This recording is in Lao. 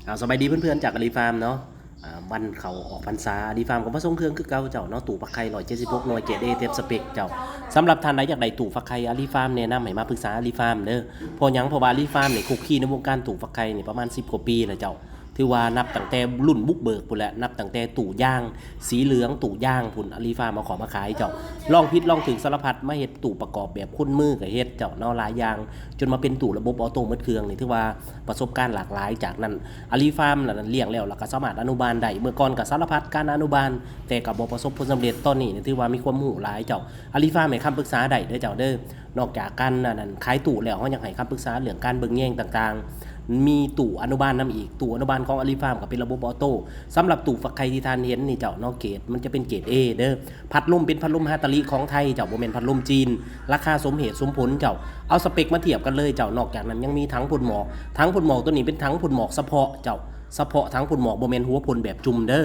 ເອົາ ສະບາຍດີເພື່ອນໆ ຈາກອາລີຟາມເນາະ. ອ່າ ວັນເຂົ້າອອກພັນສາ ອາລີຟາມກໍມາສົ່ງເຄື່ອງຄືເກົ່າເຈົ້າເນາະ, ຕູ້ຝັກໄຂ່ຮ້ອຍເຈັດສິບຫົກໜ່ວຍ ເກຣດເອ ເຕັມສະເປັກເຈົ້າ. ສຳລັບທ່ານໃດຢາກໄດ້ຕູ້ຝັກໄຂ່ ອາລີຟາມແນະນຳໃຫ້ມາປຶກສາອາລີຟາມເດີ. ເພາະຫຍັງ? ເພາະວ່າອາລີຟາມນີ້ຄຸກຄີໃນວົງການຕູ້ຝັກໄຂ່ນີ້ປະມານສິບກວ່າປີແລ້ວເຈົ້າ. ຖືວ່ານັບຕັ້ງແຕ່ລຸ້ນບຸກເບີກພຸ້ນແຫຼະ, ນັບຕັ້ງແຕ່ຕູ້ຢາງ ສີເຫຼືອງ ຕູ້ຢາງພຸ້ນ ອາລີຟາມເອົາເຂົ້າມາຂາຍເຈົ້າ. ລອງຜິດລອງຖືກສາລະພັດ ມາເຮັດຕູ້ປະກອບແບບຄົນມືກໍເຮັດເຈົ້າເນາະ ຫຼາຍຢ່າງ ຈົນມາເປັນຕູ້ລະບົບອໍໂຕໝົດເຄື່ອງນີ້ ຖືວ່າປະສົບການຫຼາກຫຼາຍ. ຈາກນັ້ນ ອາລີຟາມລະນັ້ນລ້ຽງແລ້ວ ລະກະສາມາດອະນຸບານໄດ້. ເມື່ອກ່ອນກະສາລະພັດການອະນຸບານ ແຕ່ກະບໍ່ປະສົບຜົນສຳເລັດ, ຕອນນີ້ຖືວ່າມີຄວາມຮູ້ຫຼາຍເຈົ້າ. ອາລີຟາມໃຫ້ຄຳປຶກສາໄດ້ເດີເຈົ້າເດີ. ນອກຈາກການ ອັນນັ້ນ ຂາຍຕູ້ແລ້ວ ເຮົາຍັງໃຫ້ຄຳປຶກສາເລື່ອງການເບິ່ງແຍງຕ່າງໆ, ມີຕູ້ອະນຸບານນຳອີກ. ຕູ້ອະນຸບານຂອງອາລີຟາມກໍເປັນລະບົບອໍໂຕ. ສຳລັບຕູ້ຝັກໄຂ່ທີ່ທ່ານເຫັນນີ້ເຈົ້າເນາະ ເກຣດມັນຈະເປັນເກຣດເອເດີ. ພັດລົມເປັນພັດລົມຮາຕາລິຂອງໄທເຈົ້າ, ບໍ່ແມ່ນພັດລົມຈີນ. ລາຄາສົມເຫດສົມຜົນເຈົ້າ. ເອົາສະເປັກມາທຽບກັນເລີຍເຈົ້າ. ນອກຈາກນັ້ນຍັງມີຖັງພົ່ນໝອກ. ຖັງພົ່ນໝອກໂຕນີ້ເປັນຖັງພົ່ນໝອກສະເພາະເຈົ້າ. ສະເພາະຖັງພົ່ນໝອກ, ບໍ່ແມ່ນຫົວພົ່ນແບບຈຸ່ມເດີ.